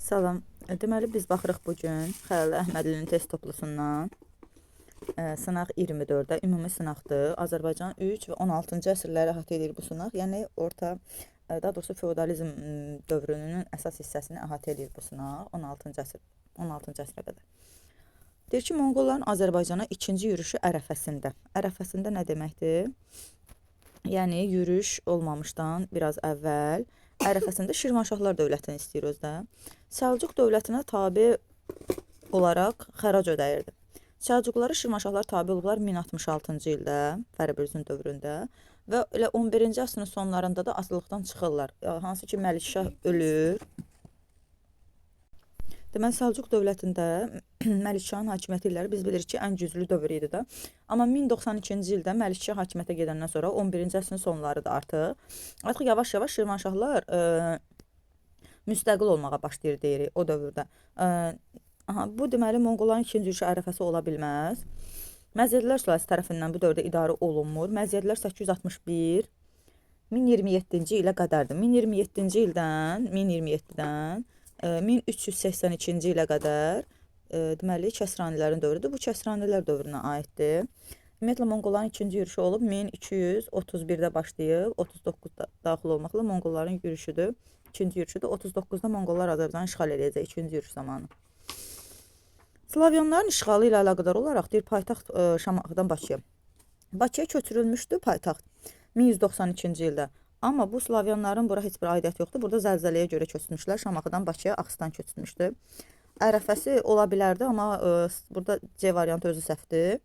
Salam. Deməli biz baxırıq bu gün Xəlil Əhmədlinin test toplusundan. Sınaq 24-də ümumi sınaqdır. Azərbaycan 3 və 16-cı əsrləri əhatə edir bu sınaq. Yəni orta, daha doğrusu feodalizm dövrünün əsas hissəsini əhatə edir bu sınaq 16-cı əsr 16-cı əsrə qədər. Deyir ki, Monqolların Azərbaycana ikinci yürüşü ərəfəsində. Ərəfəsində nə deməkdir? Yəni yürüş olmamışdan biraz əvvəl ərəfəsində Şirvanşahlar dövlətini istəyir özdə. Səlcuq dövlətinə tabe olaraq xərac ödəyirdi. Səlcuqlara Şirvanşahlar tabe olublar 1066-cı ildə, Fəribürzün dövründə və elə 11-ci əsrin sonlarında da asılılıqdan çıxırlar. Hansı ki Məlikşah ölür. Deməli Səlcuq dövlətində Məlikşahın hakimiyyəti illəri biz bilirik ki, ən güclü dövr idi də. Amma 1092-ci ildə Məlikşah hakimiyyətə gedəndən sonra 11-ci əsrin sonlarıdır artıq. Artıq yavaş-yavaş Şirvanşahlar müstəqil olmağa başlayır deyirik o dövrdə. Aha, bu deməli Monqolların ikinci yürüşü ərəfəsi ola bilməz. Məziyyədlər sülaləsi tərəfindən bu dövrdə idarə olunmur. Məziyyədlər 861 1027-ci ilə qədərdir. 1027-ci ildən 1027-dən 1382-ci ilə qədər deməli Kəsranilərin dövrüdür. Bu Kəsranilər dövrünə aiddir. Ümumiyyətlə Monqolların ikinci yürüşü olub 1231-də başlayıb, 39-da daxil olmaqla Monqolların yürüşüdür. İkinci yürüşüdür. 39-da Monqollar Azərbaycanı işğal eləyəcək ikinci yürüş zamanı. Slavyanların işğalı ilə əlaqədar olaraq deyir paytaxt Şamaxıdan Bakıya. Bakıya köçürülmüşdü paytaxt 1192-ci ildə. Amma bu Slavyanların bura heç bir aidiyyəti yoxdur. Burada zəlzələyə görə köçmüşlər. Şamaxıdan Bakıya Ağstan köçmüşdü. Ərəfəsi ola bilərdi, amma burada C variantı özü səhvdir.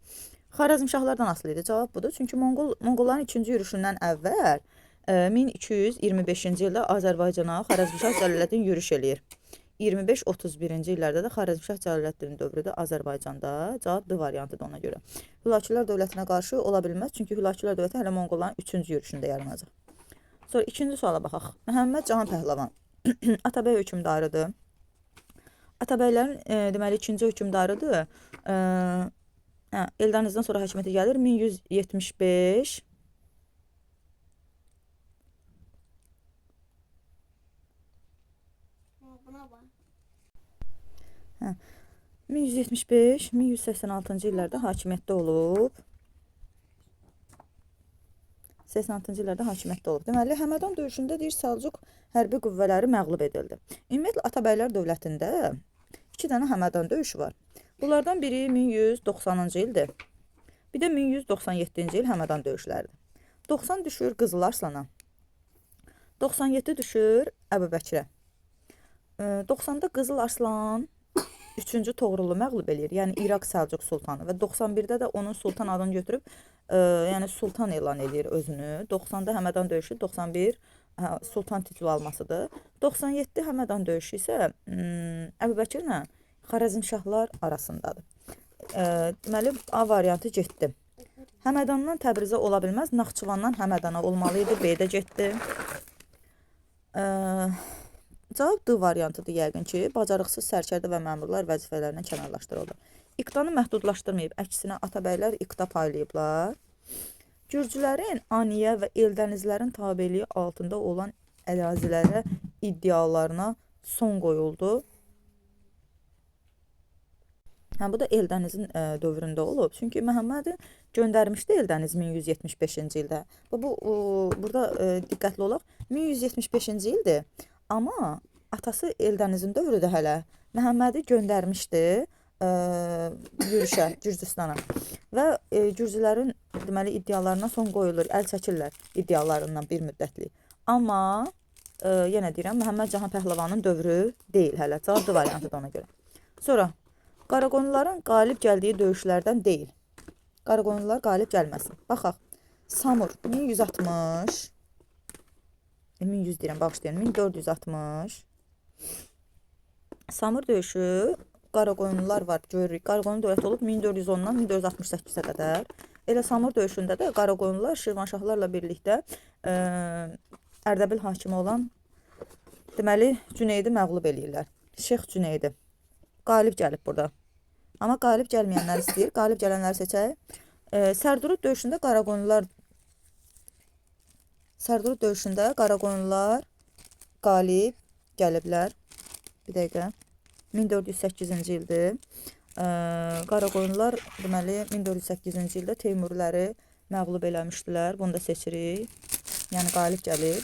Xarəzmşahlardan asılı idi. Cavab budur. Çünki Monqolların ikinci yürüşündən əvvəl 1225-ci ildə Azərbaycana Xarəzmşah Cəlaləddin yürüş eləyir. 25-31-ci illərdə də Xarəzmşah Cəlaləddinin dövrüdür Azərbaycanda. Cavab D variantıdır ona görə. Hülakülər dövlətinə qarşı ola bilməz, çünki Hülakülər dövləti hələ Monqolların 3-cü yürüşündə yaranacaq. Sonra ikinci suala baxaq. Məhəmməd Cahan Pəhləvan Atabəy hökmdarıdır. Atabəylərin deməli ikinci hökmdarıdır. Eldənizdən sonra hakimiyyətə gəlir 1175 Buna bak. Hə, 1175 1186-cı illərdə hakimiyyətdə olub. 86-cı illərdə hakimiyyətdə olub. Deməli, Həmədan döyüşündə deyir Səlcuq hərbi qüvvələri məğlub edildi. Ümumiyyətlə Atabəylər dövlətində iki dənə Həmədan döyüşü var. Bunlardan biri 1190-cı ildir. Bir də 1197-ci il Həmədan döyüşləridir. 90 düşür Qızıl Arslana. 97 düşür Əbubəkrə. 90-da Qızıl Arslan 3-cü Toğrulu məğlub eləyir. Yəni İraq Səlcuq sultanı və 91-də də onun sultan adını götürüb, yəni sultan elan eləyir özünü. 90-da Həmədan döyüşü, 91 sultan titulu almasıdır. 97 Həmədan döyüşü isə Əbubəkirlə Xarəzmşahlar arasındadır. Deməli A variantı getdi. Həmədandan Təbrizə ola bilməz, Naxçıvandan Həmədana olmalı idi. B-də getdi. Cavab D variantıdır yəqin ki, bacarıqsız sərkərdə və məmurlar vəzifələrindən kənarlaşdırıldı. İqtanı məhdudlaşdırmayıb, əksinə Atabəylər iqta paylayıblar. Gürcülərin Aniyə və Eldənizlərin tabeliyi altında olan ərazilərə iddialarına son qoyuldu. Hə, bu da Eldənizin dövründə olub. Çünki Məhəmmədin göndərmişdi Eldəniz 1175-ci ildə. Və bu burada diqqətli olaq. 1175-ci ildir. Amma atası Eldənizin dövrüdür hələ. Məhəmmədi göndərmişdi yürüşə, Gürcüstana. Və Gürcülərin deməli iddialarına son qoyulur, əl çəkirlər iddialarından bir müddətlik. Amma yenə deyirəm, Məhəmməd Cahan Pəhləvanın dövrü deyil hələ. Cavab D variantıdır ona görə. Sonra Qaraqoyunluların qalib gəldiyi döyüşlərdən deyil. Qaraqoyunlular qalib gəlməsin. Baxaq. Samur 1160 1100 deyirəm, bağışlayın. 1460 Samur döyüşü Qaraqoyunlular var, görürük. Qaraqoyunlu dövləti olub 1410-dan 1468-ə qədər. Elə Samur döyüşündə də Qaraqoyunlular Şirvanşahlarla birlikdə Ərdəbil hakimi olan deməli Cüneydi məğlub eləyirlər. Şeyx Cüneydi qalib gəlib burada. Amma qalib gəlməyənlər istəyir. Qalib gələnləri seçək. Sərdurud döyüşündə Qaraqoyunlular Sərdurud döyüşündə Qaraqoyunlular qalib gəliblər. Bir dəqiqə. 1408-ci ildir. Qaraqoyunlular deməli 1408-ci ildə Teymuriləri məğlub eləmişdilər. Bunu da seçirik. Yəni qalib gəlir.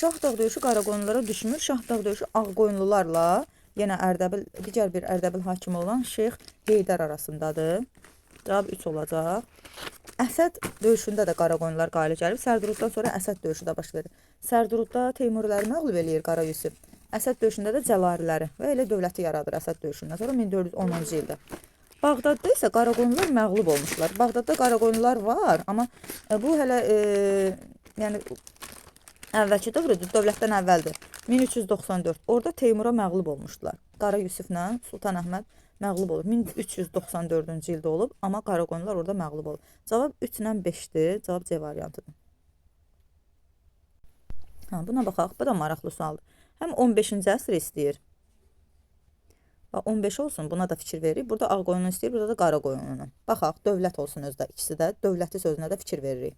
Şahdağ döyüşü Qaraqoyunlulara düşmür. Şahdağ döyüşü Ağqoyunlularla yenə Ərdəbil, digər bir Ərdəbil hakimi olan Şeyx Heydər arasındadır. Cavab 3 olacaq. Əsəd döyüşündə də Qaraqoyunlular qalib gəlib. Sərduruddan sonra Əsəd döyüşü də baş verir. Sərdurudda Teymuriləri məğlub eləyir Qara Yusif. Əsəd döyüşündə də Cəlariləri və elə dövləti yaradır Əsəd döyüşündən sonra 1410-cu ildə. Bağdadda isə Qaraqoyunlular məğlub olmuşlar. Bağdadda Qaraqoyunlular var, amma bu hələ yəni əvvəlki dövrüdür, dövlətdən əvvəldir. 1394. Orada Teymura məğlub olmuşdular. Qara Yusiflə Sultan Əhməd məğlub olub. 1394-cü ildə olub, amma Qaraqoyunlular orada məğlub olub. Cavab 3 ilə 5-dir. Cavab C variantıdır. Ha, buna baxaq. Bu da maraqlı sualdır. Həm 15-ci əsr istəyir. Bax, 15 olsun, buna da fikir veririk. Burada Ağqoyunlu istəyir, burada da Qaraqoyunlunu. Baxaq, dövlət olsun özdə ikisi də. Dövləti sözünə də fikir veririk.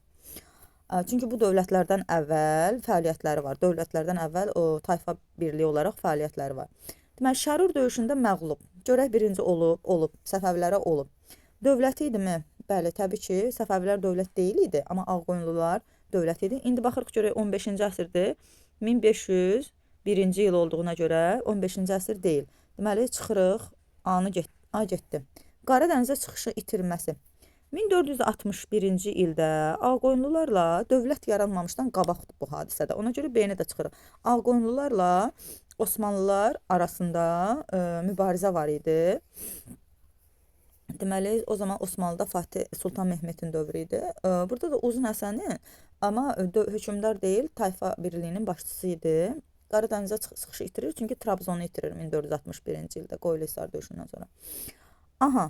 Çünki bu dövlətlərdən əvvəl fəaliyyətləri var. Dövlətlərdən əvvəl o tayfa birliyi olaraq fəaliyyətləri var. Deməli, Şərur döyüşündə məğlub. Görək birinci olub, olub, Səfəvilərə olub. Dövləti idimi? Bəli, təbii ki, Səfəvilər dövlət deyil idi, amma Ağqoyunlular dövlət idi. İndi baxırıq görək 15-ci əsrdir. 1501-ci il olduğuna görə 15-ci əsr deyil. Deməli, çıxırıq, A-nı get, A getdi. Qara dənizə çıxışı itirməsi. 1461-ci ildə Ağqoyunlularla dövlət yaranmamışdan qabaqdır bu hadisədə. Ona görə B-ni də çıxırıq. Ağqoyunlularla Osmanlılar arasında mübarizə var idi. Deməli, o zaman Osmanlıda Fatih Sultan Mehmetin dövrü idi. Burada da Uzun Həsənin, amma hökmdar deyil, tayfa birliyinin başçısı idi. Qara dənizə çıxışı itirir, çünki Trabzonu itirir 1461-ci ildə Qoyluhisar döyüşündən sonra. Aha.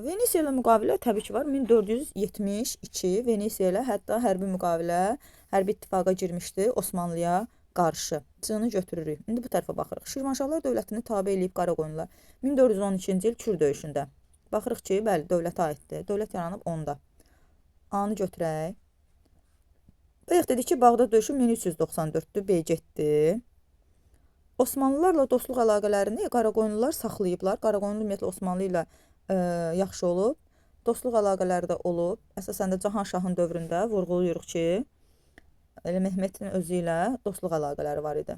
Venesiya ilə müqavilə təbii ki var. 1472 Venesiya ilə hətta hərbi müqavilə, hərbi ittifaqa girmişdi Osmanlıya qarşı. C-ni götürürük. İndi bu tərəfə baxırıq. Şirvanşahlar dövlətini tabe eləyib Qaraqoyunlular 1412-ci il Kür döyüşündə. Baxırıq ki, bəli, dövlətə aiddir. Dövlət yaranıb onda. A-nı götürək. Bayaq dedik ki, Bağdad döyüşü 1394-dür, B getdi. Osmanlılarla dostluq əlaqələrini Qaraqoyunlular saxlayıblar. Qaraqoyunlu ümumiyyətlə Osmanlı ilə yaxşı olub. Dostluq əlaqələri də olub. Əsasən də Cahan Şahın dövründə vurğulayırıq ki, elə Mehmetin özü ilə dostluq əlaqələri var idi.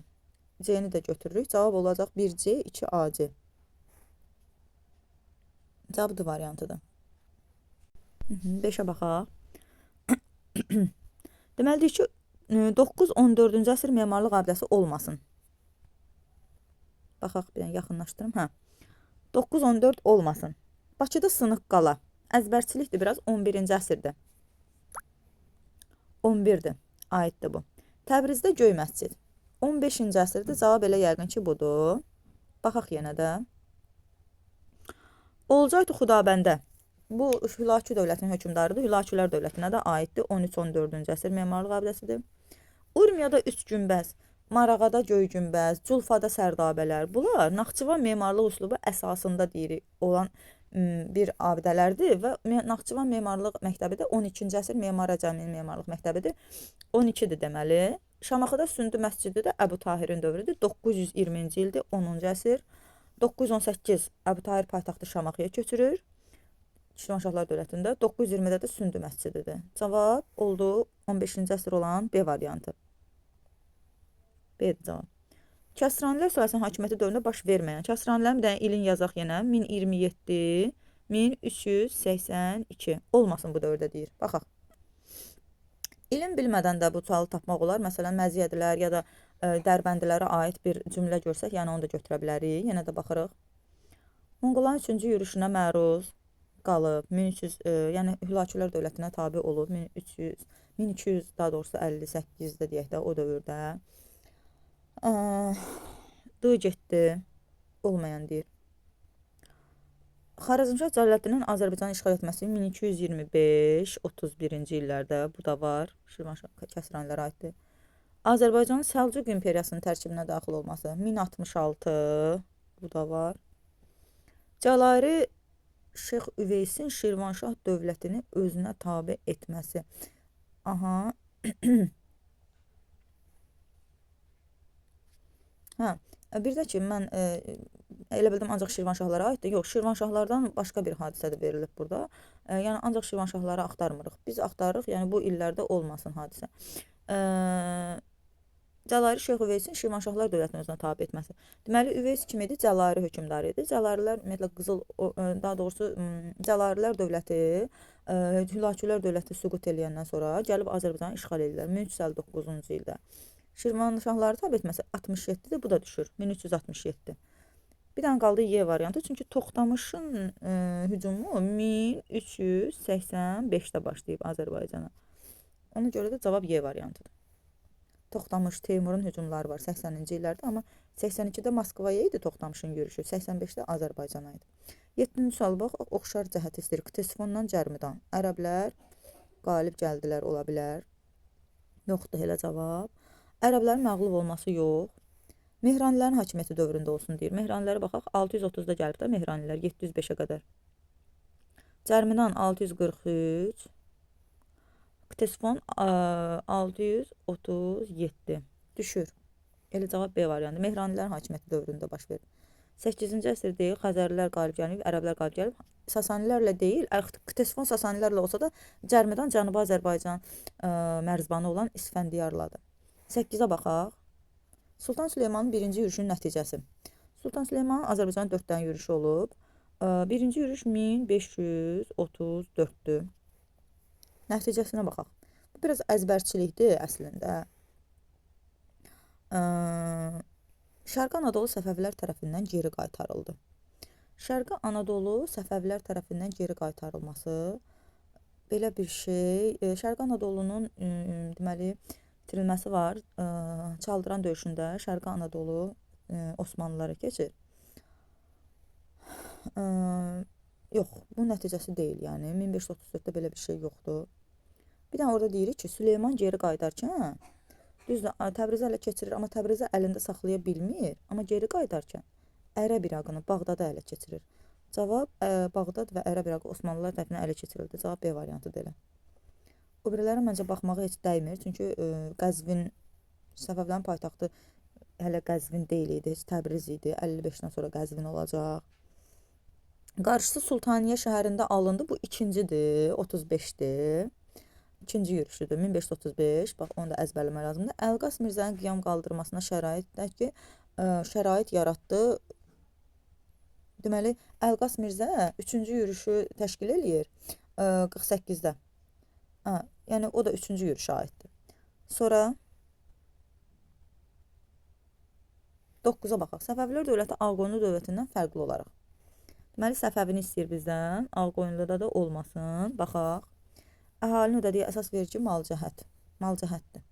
C-ni də götürürük. Cavab olacaq 1C, 2AC. Cavab D variantıdır. 5-ə baxaq. Deməli deyir ki, 9-14-cü əsr memarlıq abidəsi olmasın. Baxaq bir dənə yaxınlaşdırım. Hə. 9-14 olmasın. Bakıda Sınıq qala. Əzbərçilikdir biraz, 11-ci əsrdir. 11-dir. Aiddir bu. Təbrizdə Göy məscid. 15-ci əsrdir. Cavab elə yəqin ki budur. Baxaq yenə də. Olcaytu Xudabəndə. Bu Hülakü dövlətinin hökmdarıdır. Hülakülər dövlətinə də aiddir. 13-14-cü əsr memarlıq abidəsidir. Urmiyada 3 günbəz, Marağada Göy günbəz, Culfada sərdabələr. Bunlar Naxçıvan memarlıq üslubu əsasında deyirik olan bir abidələrdir və Naxçıvan memarlıq məktəbi də 12-ci əsr Memar Əcəminin memarlıq məktəbidir. 12-dir deməli. Şamaxıda Sündü məscidi də Əbu Tahirin dövrüdür. 920-ci ildir, 10-cu əsr. 918 Əbu Tahir paytaxtı Şamaxıya köçürür. Şirvanşahlar dövlətində 920-də də Sündü məscididir. Cavab oldu 15-ci əsr olan B variantı. B-dir cavab. Kəsranilər sülaləsinin hakimiyyəti dövründə baş verməyən. Kəsranilərin bir dənə ilin yazaq yenə 1027, 1382 olmasın bu dövrdə deyir. Baxaq. İlin bilmədən də bu sualı tapmaq olar. Məsələn, məziyyədilər ya da dərbəndilərə aid bir cümlə görsək, yəni onu da götürə bilərik. Yenə də baxırıq. Monqolların 3-cü yürüşünə məruz qalıb 1300, yəni Hülakülər dövlətinə tabe olub 1300, 1200 daha doğrusu 58-də deyək də o dövrdə. D getdi. Olmayan deyir. Xarəzmşah Cəlaləddinin Azərbaycanı işğal etməsi 1225-31-ci illərdə bu da var. Şirvanşah Kəsranilərə aiddir. Azərbaycanın Səlcuq imperiyasının tərkibinə daxil olması 1066 bu da var. Cəlairi Şeyx Üveysin Şirvanşah dövlətini özünə tabe etməsi. Aha. Hə, Bir də ki, mən elə bildim ancaq Şirvanşahlara aiddir. Yox, Şirvanşahlardan başqa bir hadisə də verilib burada. Yəni ancaq Şirvanşahları axtarmırıq. Biz axtarırıq, yəni bu illərdə olmasın hadisə. Cəlairi Şeyx Üveysin Şirvanşahlar dövlətini özünə tabe etməsi. Deməli, Üveys kim idi? Cəlairi hökmdarı idi. Cəlairilər ümumiyyətlə daha doğrusu Cəlairilər dövləti, Hülakülər dövləti süqut eləyəndən sonra gəlib Azərbaycanı işğal edirlər 1359-cu ildə. Şirvanşahları tabe etməsi 67-dir, bu da düşür. 1367. Bir dənə qaldı Y variantı. Çünki Toxtamışın hücumu 1385-də başlayıb Azərbaycana. Ona görə də cavab Y variantıdır. Toxtamış, Teymurun hücumları var 80-ci illərdə, amma 82-də Moskvaya idi Toxtamışın yürüşü, 85-də Azərbaycana idi. 7-ci sual bax, oxşar cəhət istəyir. Ktesifondan Cərmidan. Ərəblər qalib gəldilər, ola bilər. Yoxdur elə cavab. Ərəblərin məğlub olması yox. Mehranilərin hakimiyyəti dövründə olsun deyir. Mehranilərə baxaq, 630-da gəlib də Mehranilər 705-ə qədər. Cərmidan 643, Ktesifon 637 düşür. Elə cavab B variantı. Mehranilərin hakimiyyəti dövründə baş verir. 8-ci əsr deyil, Xəzərlilər qalib gəlib, Ərəblər qalib gəlib. Sasanilərlə deyil, Ktesifon Sasanilərlə olsa da Cərmidan Cənubi Azərbaycan mərzbanı olan İsfəndiyarladır. 8-ə baxaq. Sultan Süleymanın birinci yürüşünün nəticəsi. Sultan Süleymanın Azərbaycanın 4 dənə yürüşü olub. Birinci yürüş 1534-dür. Nəticəsinə baxaq. Bu biraz əzbərçilikdir əslində. Şərqi Anadolu Səfəvilər tərəfindən geri qaytarıldı. Şərqi Anadolu Səfəvilər tərəfindən geri qaytarılması belə bir şey. Şərqi Anadolunun deməli itirilməsi var. Çaldıran döyüşündə Şərqi Anadolu Osmanlılara keçir. Yox, bu nəticəsi deyil. Yəni 1534-də belə bir şey yoxdur. Bir dənə orada deyirik ki, Süleyman geri qayıdarkən, düzdür, Təbrizi ələ keçirir, amma Təbrizi əlində saxlaya bilmir. Amma geri qayıdarkən Ərəb İraqını, Bağdadı ələ keçirir. Cavab Bağdad və Ərəb İraqı Osmanlılar tərəfindən ələ keçirildi. Cavab B variantıdır elə. O birilərə məncə baxmağa heç dəymir. Çünki Qəzvin, Səfəvlərin paytaxtı hələ Qəzvin deyil idi, heç Təbriz idi. 55-dən sonra Qəzvin olacaq. Qarşısı Sultaniyə şəhərində alındı. Bu ikincidir, 35-dir. İkinci yürüşüdür, 1535. Bax, onu da əzbərləmək lazımdır. Əlqas Mirzənin qiyam qaldırmasına şərait yaratdı. Deməli, Əlqas Mirzə üçüncü yürüşü təşkil eləyir 48-də. Yəni, o da üçüncü yürüşə aiddir. Sonra 9-a baxaq. Səfəvilər dövləti Ağqoyunlu dövlətindən fərqli olaraq. Deməli, Səfəvini istəyir bizdən. Ağqoyunluda da olmasın. Baxaq. Əhalinin ödədiyi əsas vergi malcəhət. Malcəhətdir.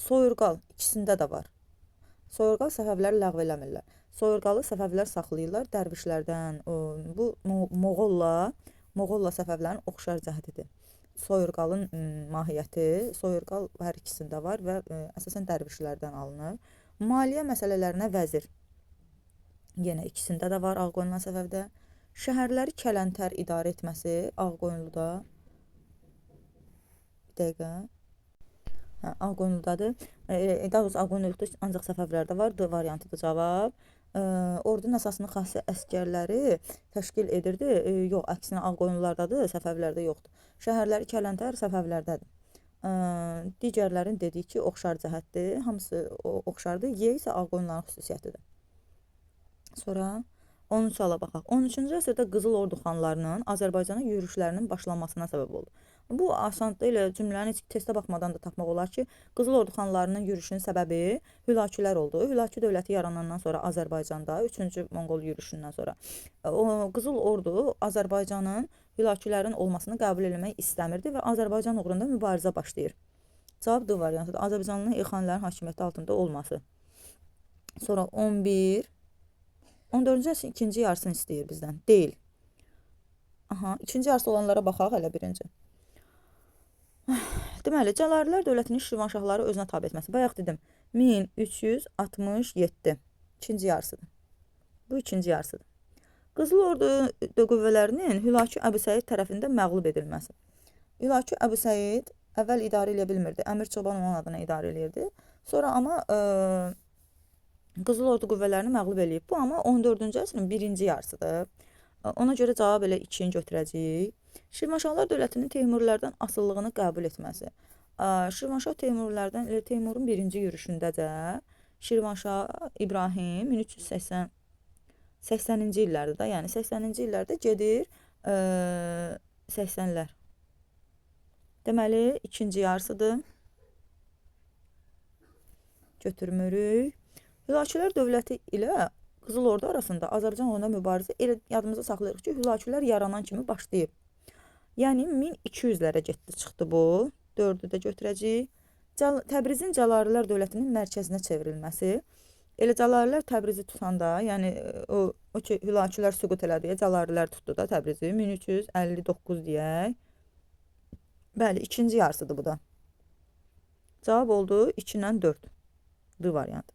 Soyurqal ikisində də var. Soyurqal Səfəvilər ləğv eləmirlər. Soyurqalı Səfəvilər saxlayırlar dərvişlərdən. Bu Moğolla Səfəvlərin oxşar cəhətidir. Soyurqalın mahiyyəti, soyurqal hər ikisində var və əsasən dərvişlərdən alınır. Maliyyə məsələlərinə vəzir. Yenə ikisində də var Ağqoyunlu Səfəvdə. Şəhərləri kələntər idarə etməsi Ağqoyunluda. Bir dəqiqə. Hə, Ağqoyunludadır. Daha doğrusu Ağqoyunluda ancaq Səfəvlərdə var. D variantıdır cavab. Ordunun əsasını xasi əsgərləri təşkil edirdi. Yox, əksinə Ağqoyunlulardadır, Səfəvlərdə yoxdur. Şəhərləri kələntər Səfəvlərdədir. Digərlərin dediyi ki, oxşar cəhətdir. Hamısı oxşardır. Y isə Ağqoyunluların xüsusiyyətidir. Sonra 13 suala baxaq. 13-cü əsrdə Qızıl Ordu xanlarının Azərbaycana yürüşlərinin başlanmasına səbəb oldu. Bu asandır, elə cümləni heç testə baxmadan da tapmaq olar ki, Qızıl Ordu xanlarının yürüşünün səbəbi Hülakülər oldu. Hülakü dövləti yaranandan sonra Azərbaycanda 3-cü Monqol yürüşündən sonra o Qızıl Ordu Azərbaycanın Hülakülərin olmasını qəbul eləmək istəmirdi və Azərbaycan uğrunda mübarizə başlayır. Cavab D variantıdır. Azərbaycanlının İlxanilərin hakimiyyəti altında olması. Sonra 11, 14-cü əsrin ikinci yarısını istəyir bizdən. Deyil. Aha, ikinci yarısı olanlara baxaq hələ birinci. Deməli, Cəlalilər dövlətinin Şirvanşahları özünə tabe etməsi. Bayaq dedim, 1367. İkinci yarısıdır. Bu ikinci yarısıdır. Qızıl Ordu qüvvələrinin Hülakü Əbu Səid tərəfindən məğlub edilməsi. Hülakü Əbu Səid əvvəl idarə eləyə bilmirdi. Əmir Çoban onun adına idarə eləyirdi. Sonra amma Qızıl Ordu qüvvələrini məğlub eləyib. Bu amma 14-cü əsrin birinci yarısıdır. Ona görə cavab elə 2-ni götürəcəyik. Şirvanşahlar dövlətinin Teymurilərdən asılılığını qəbul etməsi. Şirvanşah Teymurilərdən elə Teymurun birinci yürüşündəcə Şirvanşah İbrahim 1380-ci illərdə də, yəni 80-ci illərdə gedir 80-lər. Deməli, ikinci yarısıdır. Götürmürük. Hülakülər dövləti ilə Qızıl Ordu arasında Azərbaycan uğrunda mübarizə elə yadımızda saxlayırıq ki, Hülakülər yaranan kimi başlayıb. Yəni 1200-lərə getdi, çıxdı bu. 4-ü də götürəcəyik. Təbrizin Cəlalilər dövlətinin mərkəzinə çevrilməsi. Elə Cəlalilər Təbrizi tutanda, yəni o ki Hülakülər süqut elədi, Cəlalilər tutdu da Təbrizi 1359 deyək. Bəli, ikinci yarısıdır bu da. Cavab oldu 2 ilə 4. D variantı.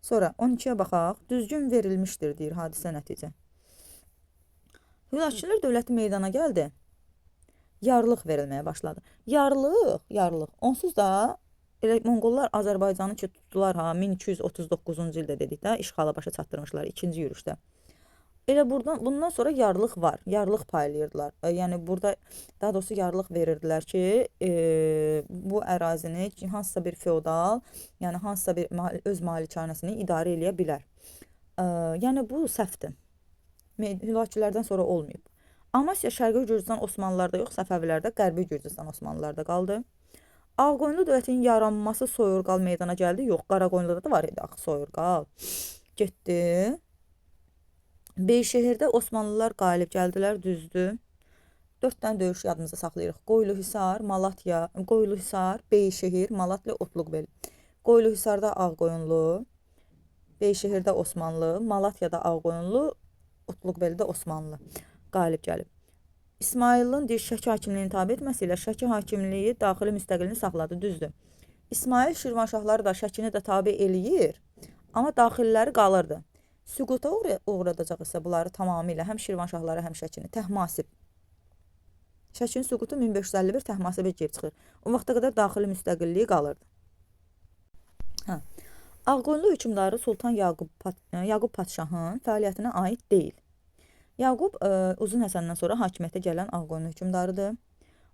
Sonra 12-yə baxaq. Düzgün verilmişdir, deyir hadisə nəticə. Hülakülər dövləti meydana gəldi. Yarlıq verilməyə başladı. Yarlıq. Onsuz da elə Monqollar Azərbaycanı ki tutdular ha 1239-cu ildə dedik də, işğala başa çatdırmışlar ikinci yürüşdə. Elə buradan bundan sonra yarlıq var. Yarlıq paylayırdılar. Yəni burada daha doğrusu yarlıq verirdilər ki, bu ərazini hansısa bir feodal, yəni hansısa bir öz malikanəsini idarə eləyə bilər. Yəni bu səhvdir. Hülakülərdən sonra olmayıb. Amasya Şərqi Gürcüstan Osmanlılarda yox, Səfəvilərdə, Qərbi Gürcüstan Osmanlılarda qaldı. Ağqoyunlu dövlətinin yaranması Soyurqal meydana gəldi. Yox, Qaraqoyunluda da var idi axı Soyurqal. Getdi. Beyşehirdə Osmanlılar qalib gəldilər, düzdür. 4 dənə döyüş yadımızda saxlayırıq. Qoyluhisar, Malatya, Qoyluhisar, Beyşehir, Malatya, Otluqbel. Qoyluhisarda Ağqoyunlu, Beyşehirdə Osmanlı, Malatyada Ağqoyunlu, Otluqbeldə Osmanlı qalib gəlib. İsmayılın deyir Şəki hakimliyini tabe etməsi ilə Şəki hakimliyi daxili müstəqilliyini saxladı, düzdür. İsmayıl Şirvanşahları da Şəkini də tabe eləyir, amma daxilləri qalırdı. Süquta uğradacaq isə bunları tamamilə həm Şirvanşahları, həm Şəkini. Təhmasib. Şəkinin süqutu 1551 Təhmasibə girib çıxır. O vaxta qədər daxili müstəqilliyi qalırdı. Hə. Ağqoyunlu hökmdarı Sultan Yaqub Padşahın fəaliyyətinə aid deyil. Yaqub Uzun Həsəndən sonra hakimiyyətə gələn Ağqoyunlu hökmdarıdır.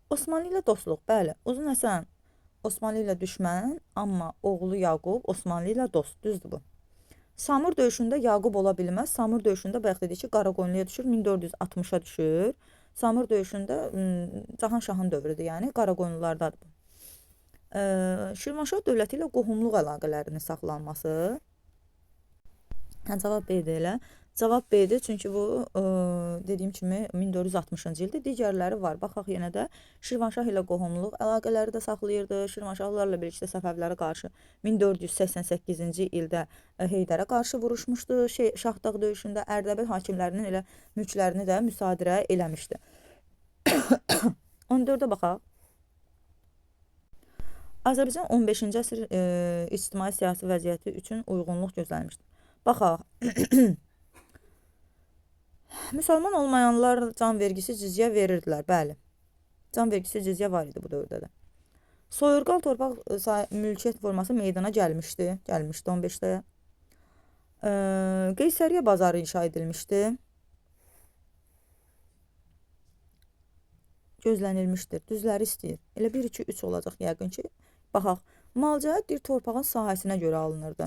Osmanlı ilə dostluq, bəli. Uzun Həsən Osmanlı ilə düşmən, amma oğlu Yaqub Osmanlı ilə dost, düzdür bu. Samur döyüşündə Yaqub ola bilməz. Samur döyüşündə bayaq dedik ki, Qaraqoyunluya düşür, 1460-a düşür. Samur döyüşündə Cahan Şahın dövrüdür, yəni Qaraqoyunlulardadır bu. Şirvanşah dövləti ilə qohumluq əlaqələrinin saxlanması. Hə, cavab B-dir elə. Cavab B-dir, çünki bu dediyim kimi 1460-cı ildir. Digərləri var. Baxaq yenə də Şirvanşah ilə qohumluq əlaqələri də saxlayırdı. Şirvanşahlarla birlikdə Səfəvilərə qarşı 1488-ci ildə Heydərə qarşı vuruşmuşdu. Şahdağ döyüşündə Ərdəbil hakimlərinin elə mülklərini də müsadirə eləmişdi. 14-ə baxaq. Azərbaycan 15-ci əsr ictimai siyasi vəziyyəti üçün uyğunluq gözlənmişdir. Baxaq. Müsəlman olmayanlar can vergisi cizyə verirdilər, bəli. Can vergisi cizyə var idi bu dövrdə də. Soyurqal torpaq mülkiyyət forması meydana gəlmişdi. Gəlmişdi 15-də. Qeysəriyyə bazarı inşa edilmişdi. Gözlənilmişdir. Düzləri istəyir. Elə 1, 2, 3 olacaq yəqin ki. Baxaq. Malcəhət deyir torpağın sahəsinə görə alınırdı.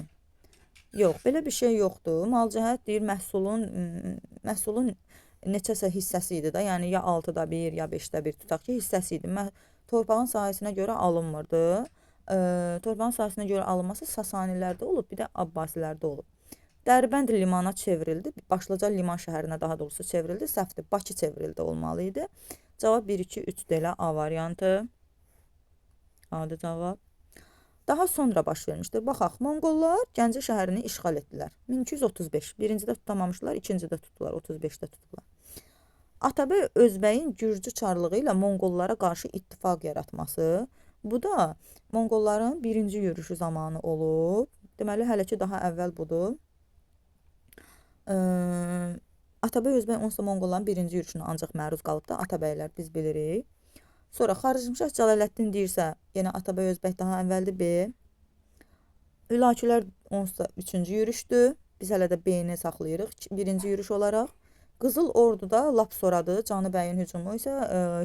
Yox, belə bir şey yoxdur. Malcəhət deyir məhsulun neçəsə hissəsi idi da. Yəni ya 6-da 1, ya 5-də 1 tutaq ki, hissəsi idi. Torpağın sahəsinə görə alınmırdı. Torpağın sahəsinə görə alınması Sasanilərdə olub, bir də Abbasilərdə olub. Dərbənd limana çevrildi. Başlıca liman şəhərinə daha doğrusu çevrildi. Səhvdir. Bakı çevrildi olmalı idi. Cavab 1, 2, 3 elə A variantı. A'dır cavab. Daha sonra baş vermişdir. Baxaq, Monqollar Gəncə şəhərini işğal etdilər. 1235. Birincidə tutamamışlar, ikincidə tutdular, 35-də tutdular. Atabəy Özbəyin Gürcü çarlığı ilə Monqollara qarşı ittifaq yaratması. Bu da Monqolların birinci yürüşü zamanı olub. Deməli, hələ ki daha əvvəl budur. Atabəy Özbəy onsuz da Monqolların birinci yürüşünə ancaq məruz qalıb da, Atabəylər biz bilirik. Sonra Xarəzmşah Cəlaləddin deyirsə, yenə Atabəy Özbəy daha əvvəldir B. Hülakülər Onsuz da üçüncü yürüşdür. Biz hələ də B-ni saxlayırıq birinci yürüş olaraq. Qızıl Orduda lap sonradır. Canıbəyin hücumu isə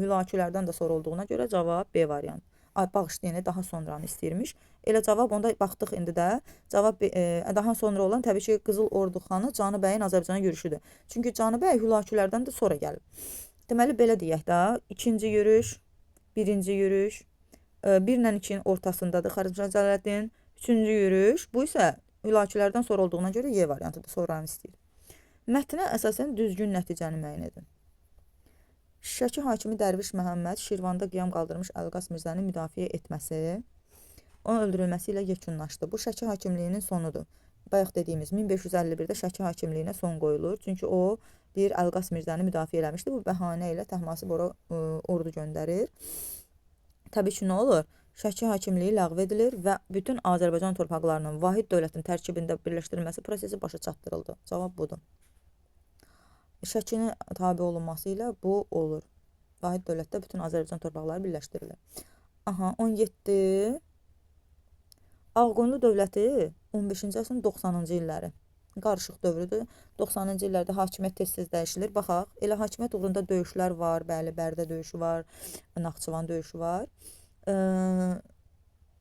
Hülakülərdən də sonra olduğuna görə cavab B variantı. Ay, bağışlayın, daha sonranı istəyirmiş. Elə cavab onda baxdıq indi də. Cavab daha sonra olan təbii ki, Qızıl Ordu xanı Canıbəyin Azərbaycana yürüşüdür. Çünki Canıbəy Hülakülərdən də sonra gəlib. Deməli belə deyək də, ikinci yürüş, birinci yürüş, 1 ilə 2-nin ortasındadır Xarəzmşah Cəlaləddin. Üçüncü yürüş, bu isə Hülakülərdən sonra olduğuna görə Y variantıdır, sonranı istəyir. Mətnə əsasən düzgün nəticəni müəyyən edin. Şəki hakimi Dərviş Məhəmməd Şirvanda qiyam qaldırmış Əlqas Mirzəni müdafiə etməsi, onun öldürülməsi ilə yekunlaşdı. Bu Şəki hakimliyinin sonudur. Bayaq dediyimiz 1551-də Şəki hakimliyinə son qoyulur. Çünki o deyir Əlqas Mirzəni müdafiə eləmişdi. Bu bəhanə ilə Təhmasib ora ordu göndərir. Təbii ki, nə olur? Şəki hakimliyi ləğv edilir və bütün Azərbaycan torpaqlarının vahid dövlətin tərkibində birləşdirilməsi prosesi başa çatdırıldı. Cavab budur. Şəkinin tabe olunması ilə bu olur. Vahid dövlətdə bütün Azərbaycan torpaqları birləşdirilir. Aha, 17. Ağqoyunlu dövləti 15-ci əsrin 90-cı illəri. Qarışıq dövrüdür. 90-cı illərdə hakimiyyət tez-tez dəyişilir. Baxaq, elə hakimiyyət uğrunda döyüşlər var. Bəli, Bərdə döyüşü var, Naxçıvan döyüşü var.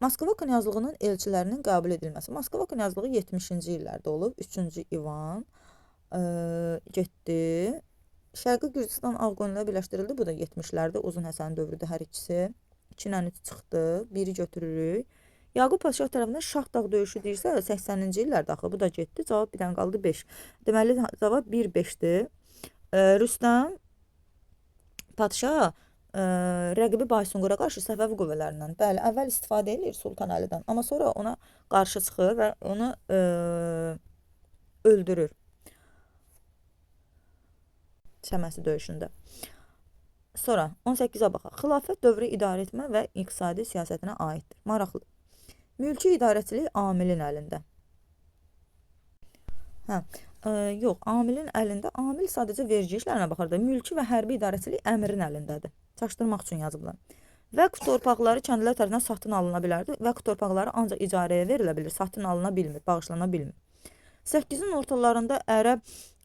Moskva knyazlığının elçilərinin qəbul edilməsi. Moskva knyazlığı 70-ci illərdə olub. 3-cü İvan getdi. Şərqi Gürcüstan Ağqoyunluya birləşdirildi. Bu da 70-lərdə Uzun Həsən dövrüdür hər ikisi. 2 ilə 3 çıxdı. Biri götürürük. Yaqub Padşah tərəfindən Şahdağ döyüşü deyirsə 80-ci illərdə axı bu da getdi. Cavab bir dənə qaldı 5. Deməli cavab 1-5-dir. Rüstəm Padşah rəqibi Baysunqura qarşı Səfəvi qüvvələrindən, bəli, əvvəl istifadə eləyir Sultan Əlidən, amma sonra ona qarşı çıxır və onu öldürür. Şəməsi döyüşündə. Sonra 18-ə baxaq. Xilafət dövrü idarə etmə və iqtisadi siyasətinə aiddir. Maraqlı. Mülki idarəçilik amilin əlində. Hə, yox, amilin əlində, amil sadəcə vergi işlərinə baxır da, mülki və hərbi idarəçilik əmirin əlindədir. Çaşdırmaq üçün yazıblar. Vəqf torpaqları kəndlilər tərəfindən satın alına bilərdi. Vəqf torpaqları ancaq icarəyə verilə bilir, satın alına bilmir, bağışlana bilmir. 8-in ortalarında Ərəb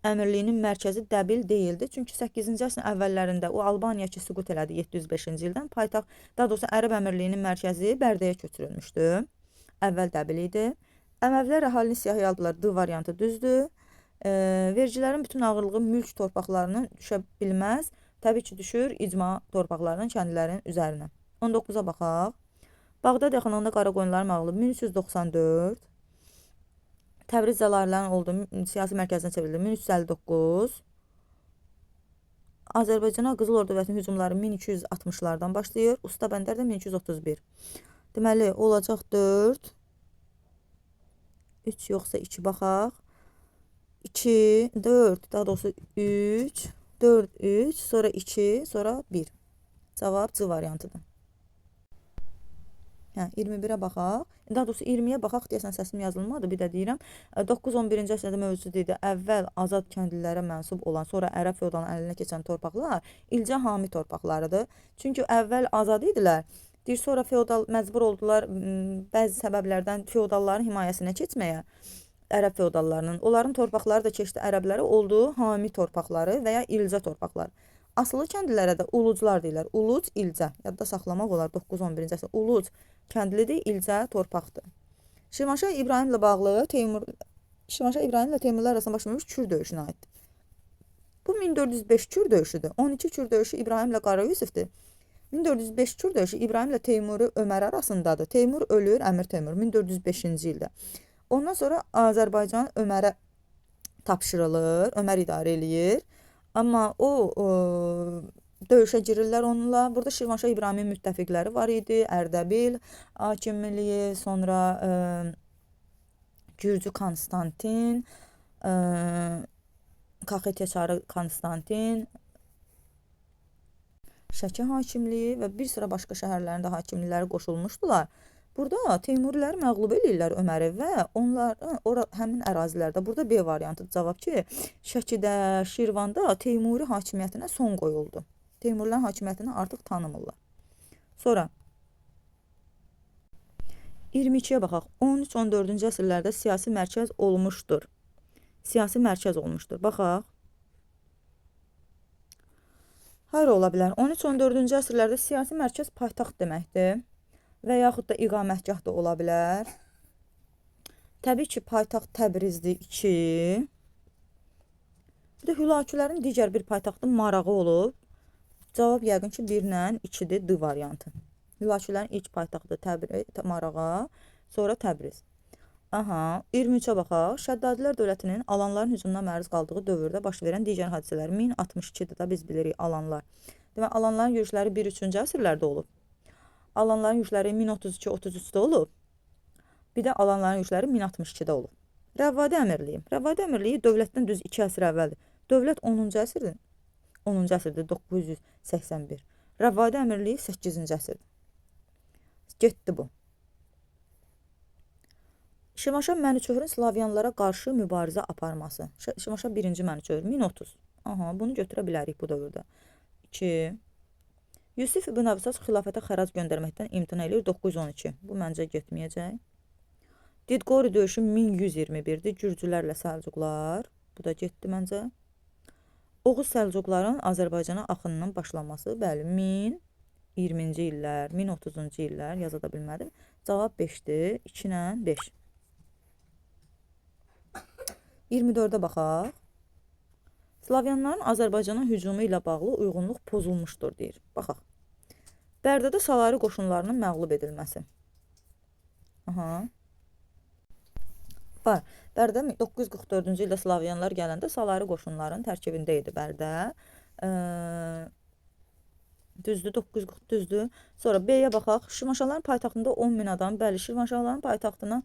əmirliyinin mərkəzi Dəbil deyildi. Çünki 8-ci əsrin əvvəllərində o Albaniya ki süqut elədi 705-ci ildən. Paytaxt, daha doğrusu Ərəb əmirliyinin mərkəzi Bərdəyə köçürülmüşdü. Əvvəl Dəbil idi. Əməvilər əhalini siyahıya aldılar. D variantı düzdür. Vergilərin bütün ağırlığı mülk torpaqlarının düşə bilməz. Təbii ki, düşür icma torpaqlarının kəndlilərin üzərinə. 19-a baxaq. Bağdad yaxınlığında Qaraqoyunlular məğlub 1394. Təbriz Cəlalirlərin oldu, siyasi mərkəzinə çevrildi 1359. Azərbaycana Qızıl Ordu dövlətinin hücumları 1260-lardan başlayır. Usta Bəndər də 1231. Deməli, olacaq 4. 3 yoxsa 2 baxaq. 2, 4, daha doğrusu 3, 4, 3, sonra 2, sonra 1. Cavab C variantıdır. Hə, 21-ə baxaq. Daha doğrusu 20-yə baxaq, deyəsən səsim yazılmadı, bir də deyirəm. 9-11-ci əsrdə mövcud idi. Əvvəl azad kəndlilərə mənsub olan, sonra ərəb feodalının əlinə keçən torpaqlar ilcə hami torpaqlarıdır. Çünki əvvəl azad idilər. Deyir, sonra feodal məcbur oldular bəzi səbəblərdən feodalların himayəsinə keçməyə. Ərəb feodallarının. Onların torpaqları da keçdi ərəblərə, oldu hami torpaqları və ya ilcə torpaqları. Asılı kəndlilərə də uluclar deyirlər. Uluc, ilcə. Yadda saxlamaq olar 9-11-ci əsr. Uluc kəndlidir, ilcə torpaqdır. Şirvanşah İbrahimlə bağlı Şirvanşah İbrahimlə Teymurlar arasında baş vermiş Kür döyüşünə aiddir. Bu 1405 Kür döyüşüdür. 12 Kür döyüşü İbrahimlə Qara Yusifdir. 1405 Kür döyüşü İbrahimlə Teymuri Ömər arasındadır. Teymur ölür, Əmir Teymur 1405-ci ildə. Ondan sonra Azərbaycan Ömərə tapşırılır, Ömər idarə eləyir. Amma o döyüşə girirlər onunla. Burada Şirvanşah İbrahimin müttəfiqləri var idi. Ərdəbil hakimliyi, sonra Gürcü Konstantin, Kaxetiya çarı Konstantin, Şəki hakimliyi və bir sıra başqa şəhərlərin də hakimlikləri qoşulmuşdular. Burada Teymurilər məğlub eləyirlər Öməri və onlar həmin ərazilərdə, burada B variantı cavab ki, Şəkidə, Şirvanda Teymuri hakimiyyətinə son qoyuldu. Teymurilərin hakimiyyətini artıq tanımırlar. Sonra 22-yə baxaq. 13-14-cü əsrlərdə siyasi mərkəz olmuşdur. Siyasi mərkəz olmuşdur. Baxaq. Hara ola bilər? 13-14-cü əsrlərdə siyasi mərkəz paytaxt deməkdir. Və yaxud da iqamətgah da ola bilər. Təbii ki, paytaxt Təbrizdir, 2. Bir də Hülakülərin digər bir paytaxtı Marağı olub. Cavab yəqin ki, 1 ilə 2-dir, D variantı. Hülakülərin ilk paytaxtı Təbriz, Marağa, sonra Təbriz. Aha, 23-ə baxaq. Şəddadilər dövlətinin alanların hücumuna məruz qaldığı dövrdə baş verən digər hadisələr 1062-dir da biz bilirik alanlar. Demək, alanların yürüşləri 1-3-cü əsrlərdə olub. Alanların yürüşləri 1032-33-də olub. Bir də alanların yürüşləri 1062-də olub. Rəvadi Əmirliyi. Rəvadi Əmirliyi dövlətdən düz 2 əsr əvvəldir. Dövlət 10-cu əsrdir. 10-cu əsrdir, 981. Rəvadi Əmirliyi 8-ci əsrdir. Getdi bu. Şirvanşah Mənüçöhrün Slavyanlara qarşı mübarizə aparması. Şirvanşah 1-ci Mənüçöhr 1030. Aha, bunu götürə bilərik bu dövrdə. 2. Yusif ibn Əbisas xilafətə xərac göndərməkdən imtina eləyir 912. Bu məncə getməyəcək. Didqori döyüşü 1121-dir. Gürcülərlə Səlcuqlar. Bu da getdi məncə. Oğuz Səlcuqların Azərbaycana axınının başlaması. Bəli, 1020-ci illər, 1030-cu illər yaza da bilmədim. Cavab 5-dir. 2 ilə 5. 24-ə baxaq. Slavyanların Azərbaycana hücumu ilə bağlı uyğunluq pozulmuşdur, deyir. Baxaq. Bərdədə Salari qoşunlarının məğlub edilməsi. Aha. Var. Bərdə 944-cü ildə Slavyanlar gələndə Salari qoşunlarının tərkibində idi Bərdə. Düzdür, 940 düzdür. Sonra B-yə baxaq. Şirvanşahların paytaxtında 10.000 adam. Bəli, Şirvanşahların paytaxtına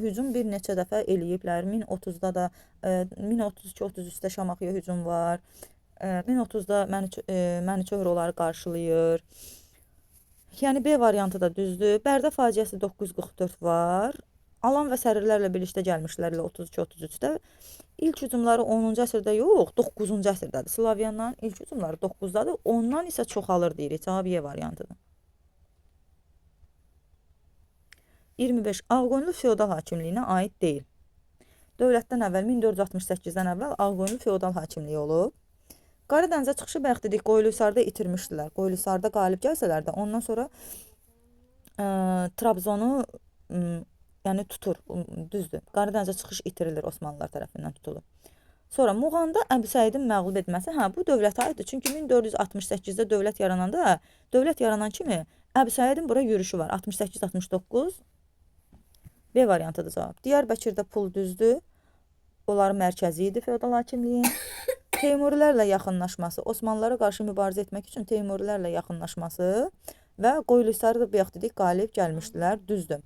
hücum bir neçə dəfə eləyiblər. 1030-da da 1032-33-də Şamaxıya hücum var. 1030-da Mənüçöhr onları qarşılayır. Yəni B variantı da düzdür. Bərdə faciəsi 944 var. Alan və sərirlərlə birlikdə gəlmişlər elə 32-33-də. İlk hücumları 10-cu əsrdə yox, 9-cu əsrdədir. Slavyanların ilk hücumları 9-dadır. Ondan isə çoxalır deyirik. Cavab Y variantıdır. 25. Ağqoyunlu feodal hakimliyinə aid deyil. Dövlətdən əvvəl 1468-dən əvvəl Ağqoyunlu feodal hakimliyi olub. Qaradənizə çıxışı bayaq dedik, Qoyluhisarda itirmişdilər. Qoyluhisarda qalib gəlsələr də ondan sonra Trabzonu yəni tutur, düzdür. Qaradənizə çıxış itirilir, Osmanlılar tərəfindən tutulur. Sonra Muğanda Əbu Səidin məğlub etməsi, hə, bu dövlətə aiddir. Çünki 1468-də dövlət yarananda, dövlət yaranan kimi Əbu Səidin bura yürüşü var. 68-69 B variantıdır cavab. Diyarbəkirdə pul düzdür. Onların mərkəzi idi feodal hakimliyin. Teymurilərlə yaxınlaşması, Osmanlılara qarşı mübarizə etmək üçün Teymurilərlə yaxınlaşması və Qoyluhisarda da bayaq dedik, qalib gəlmişdilər, düzdür.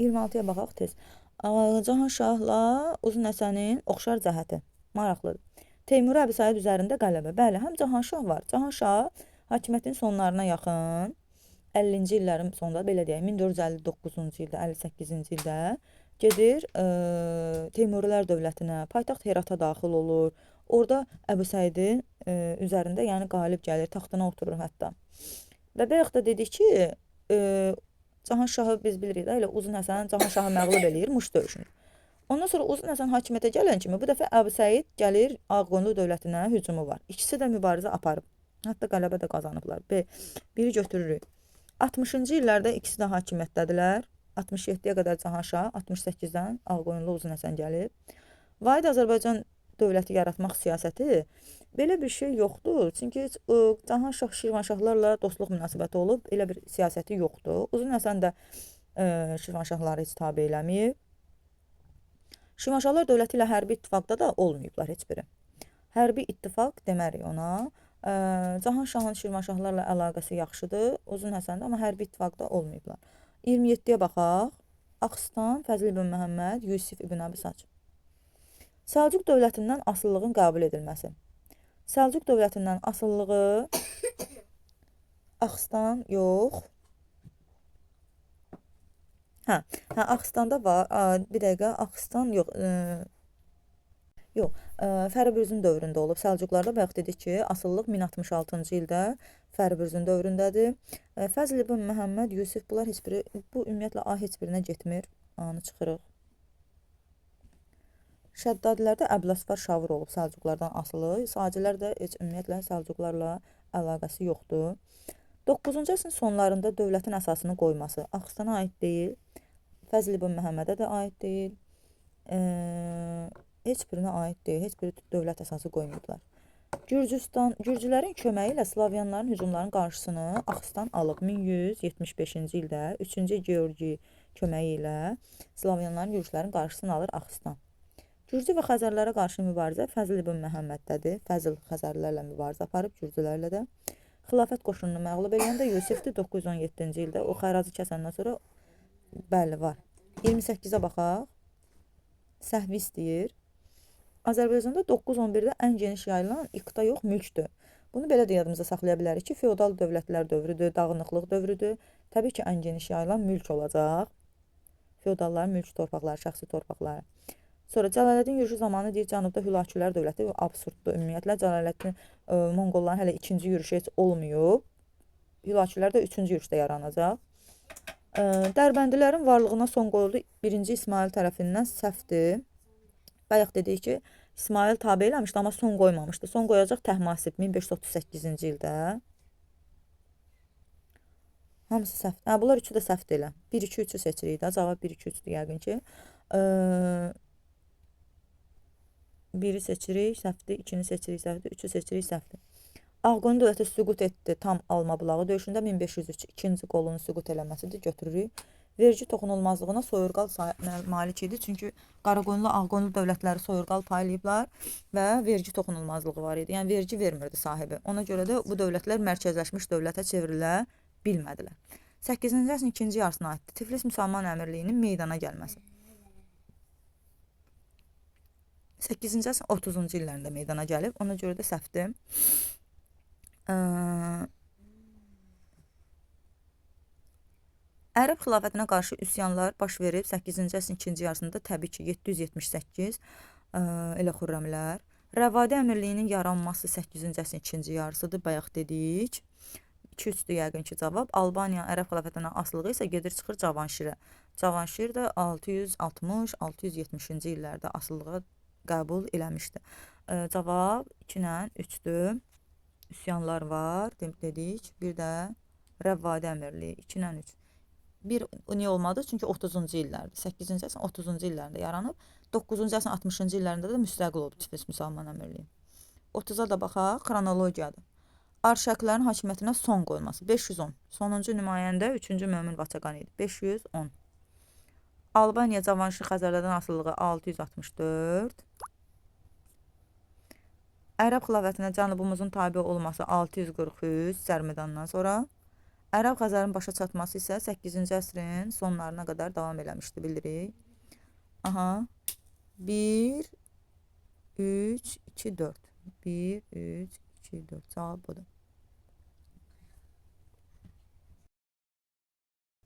26-ya baxaq tez. Cahanşahla Uzun Həsənin oxşar cəhəti. Maraqlıdır. Teymuri Əbu Səid üzərində qələbə. Bəli, həm Cahanşah var. Cahanşah hakimiyyətin sonlarına yaxın 50-ci illərin sonunda, belə deyək, 1459-cu ildə, 58-ci ildə gedir Teymurilər dövlətinə, paytaxt Herata daxil olur. Orada Əbu Səidin üzərində, yəni qalib gəlir, taxtına oturur hətta. Və bayaq da dedik ki, Cahanşahı biz bilirik də, elə Uzun Həsən Cahanşahı məğlub eləyir Muş döyüşündə. Ondan sonra Uzun Həsən hakimiyyətə gələn kimi bu dəfə Əbu Səid gəlir Ağqoyunlu dövlətinə hücumu var. İkisi də mübarizə aparıb. Hətta qələbə də qazanıblar. B. Biri götürürük. 60-cı illərdə ikisi də hakimiyyətdədirlər. 67-yə qədər Cahanşah, 68-dən Ağqoyunlu Uzun Həsən gəlib. Vahid Azərbaycan dövləti yaratmaq siyasəti belə bir şey yoxdur. Çünki Cahanşah Şirvanşahlarla dostluq münasibəti olub, elə bir siyasəti yoxdur. Uzun Həsən də Şirvanşahları heç tabe eləməyib. Şirvanşahlar dövləti ilə hərbi ittifaqda da olmayıblar heç biri. Hərbi ittifaq demərik ona. Cahanşahın Şirvanşahlarla əlaqəsi yaxşıdır, Uzun Həsəndə, amma hərbi ittifaqda olmayıblar. 27-yə baxaq. Axistan, Fəzl ibn Məhəmməd, Yusif ibn Əbi Sac. Səlcuq dövlətindən asılılığın qəbul edilməsi. Səlcuq dövlətindən asılılığı Axistan yox. Hə, Axistanda var. Bir dəqiqə, Axistan yox. Yox, Fəribürzün dövründə olub. Səlcuqlarda bayaq dedik ki, asılılıq 1066-cı ildə Fəribürzün dövründədir. Fəzl ibn Məhəmməd, Yusif, bunlar heç biri, bu ümumiyyətlə A heç birinə getmir. A-nı çıxırıq. Şəddadilərdə Əbləsvar Şavur olub Səlcuqlardan asılı. Sacilər də heç ümumiyyətlə Səlcuqlarla əlaqəsi yoxdur. 9-cu əsrin sonlarında dövlətin əsasını qoyması Axistana aid deyil. Fəzl ibn Məhəmmədə də aid deyil. Heç birinə aid deyil. Heç biri dövlət əsası qoymayıblar. Gürcülərin köməyi ilə Slavyanların hücumlarının qarşısını Axistan alıb 1175-ci ildə 3-cü Georgi köməyi ilə Slavyanların yürüşlərinin qarşısını alır Axistan. Gürcü və Xəzərlərə qarşı mübarizə Fəzl ibn Məhəmməddədir. Fəzl Xəzərlərlə mübarizə aparıb, Gürcülərlə də. Xilafət qoşununu məğlub eləyən də Yusifdir 917-ci ildə. O xəracı kəsəndən sonra bəli var. 28-ə baxaq. Səhvi istəyir. Azərbaycanda 911-də ən geniş yayılan iqta yox, mülkdür. Bunu belə də yadımıza saxlaya bilərik ki, feodal dövlətlər dövrüdür, dağınıqlıq dövrüdür. Təbii ki, ən geniş yayılan mülk olacaq. Feodalların mülk torpaqları, şəxsi torpaqları. Sonra Cəlaləddin yürüşü zamanı deyir, cənubda Hülakülər dövləti absurddur. Ümumiyyətlə Cəlaləddin Monqolların hələ ikinci yürüşü heç olmayıb. Hülakülər də üçüncü yürüşdə yaranacaq. Dərbəndilərin varlığına son qoyuldu. 1-ci İsmail tərəfindən səhvdir. Bayaq dedik ki, İsmail tabe eləmişdi, amma son qoymamışdı. Son qoyacaq Təhmasib 1538-ci ildə. Hamısı səhv. Hə, bunlar üçü də səhvdir elə. 1 2 3-ü seçirik də. Cavab 1 2 3-dür yəqin ki. 1-i seçirik, səhvdir. 2-ni seçirik, səhvdir. 3-ü seçirik, səhvdir. Ağqoyunlu dövləti süqut etdi tam Alma bulağı döyüşündə 1503 ikinci qolunun süqut eləməsidir. Götürürük. Vergi toxunulmazlığına soyurqal malik idi. Çünki Qaraqoyunlu, Ağqoyunlu dövlətləri soyurqal paylayıblar və vergi toxunulmazlığı var idi. Yəni vergi vermirdi sahibi. Ona görə də bu dövlətlər mərkəzləşmiş dövlətə çevrilə bilmədilər. 8-ci əsrin ikinci yarısına aiddir. Tiflis Müsəlman Əmirliyinin meydana gəlməsi. 8-ci əsrin 30-cu illərində meydana gəlib. Ona görə də səhvdir. Ərəb xilafətinə qarşı üsyanlar baş verib 8-ci əsrin ikinci yarısında, təbii ki, 778 elə Xürrəmlər. Rəvadi Əmirliyinin yaranması 8-ci əsrin ikinci yarısıdır, bayaq dedik. 2-3-dür yəqin ki cavab. Albaniya Ərəb xilafətindən asılığı isə gedir çıxır Cavanşirə. Cavanşir də 660-670-ci illərdə asılılığa qəbul eləmişdi. Cavab 2 ilə 3-dür. Üsyanlar var dedik. Bir də Rəvadi Əmirliyi 2 ilə 3. Bir niyə olmadı? Çünki 30-cu illərdir. 8-ci əsrin 30-cu illərində yaranıb. 9-cu əsrin 60-cı illərində də müstəqil olub Tiflis Müsəlman Əmirliyi. 30-a da baxaq, xronologiyadır. Arşaklərin hakimiyyətinə son qoyulması 510. Sonuncu nümayəndə 3-cü Mömin Vaçaqan idi. 510. Albaniya Cavanşir Xəzərlərdən asılılığı 664. Ərəb xilafətinə cənubumuzun tabe olması 643 Zərmidandan sonra. Ərəb Xəzərin başa çatması isə 8-ci əsrin sonlarına qədər davam eləmişdi, bilirik. Aha. 1, 3, 2, 4. 1, 3, 2, 4. Cavab budur.